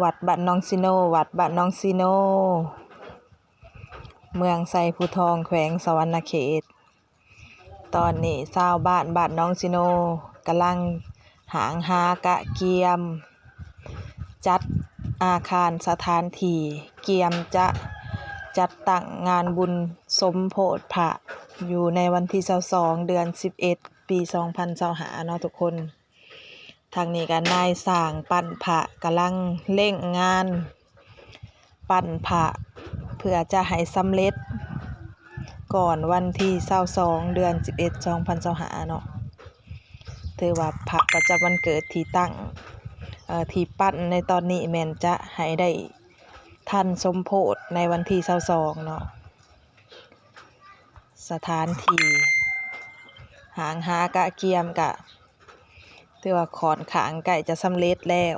ວັດບ້ານໜອງຊີໂນ, ວັດບ້ານໜອງຊີໂນ ເມືອງໄຊພູທອງ ແຂວງສະຫວັນນະເຂດ. ຕອນນີ້ຊາວບ້ານບ້ານໜອງຊີໂນກຳລັງຫາງຫາກະກຽມຈັດອາຄານສະຖານທີ່ ກຽມຈະຈັດຕັ້ງງານບຸນສົມໂພດພະ ຢູ່ໃນວັນທີຊາວສອງ ເດືອນສິບເອັດ ປີສອງພັນຊາວຫ້າເນາະທຸກຄົນ. ທາງນີ້ກໍນາຍຊ່າງປັ້ນພະກຳລັງເລັ່ງງານປັ້ນພະ ເພື່ອຈະໃຫ້ສຳເລັດກ່ອນວັນທີຊາວສອງ ເດືອນສິບເອັດ ສອງພັນຊາວຫ້າເນາະ. ຖືວ່າພະປະຈຳວັນເກີດທີ່ຕັ້ງ ເອີ ທີ່ປັ້ນໃນຕອນນີ້ແມ່ນຈະໃຫ້ໄດ້ທັນສົມໂພດໃນວັນທີຊາວສອງເນາະ. ສະຖານທີ່ຫາງຫາກະກຽມກະ ຖືວ່າຂ້ອນຂ້າງໃກ້ຈະສຳເລັດແລ້ວ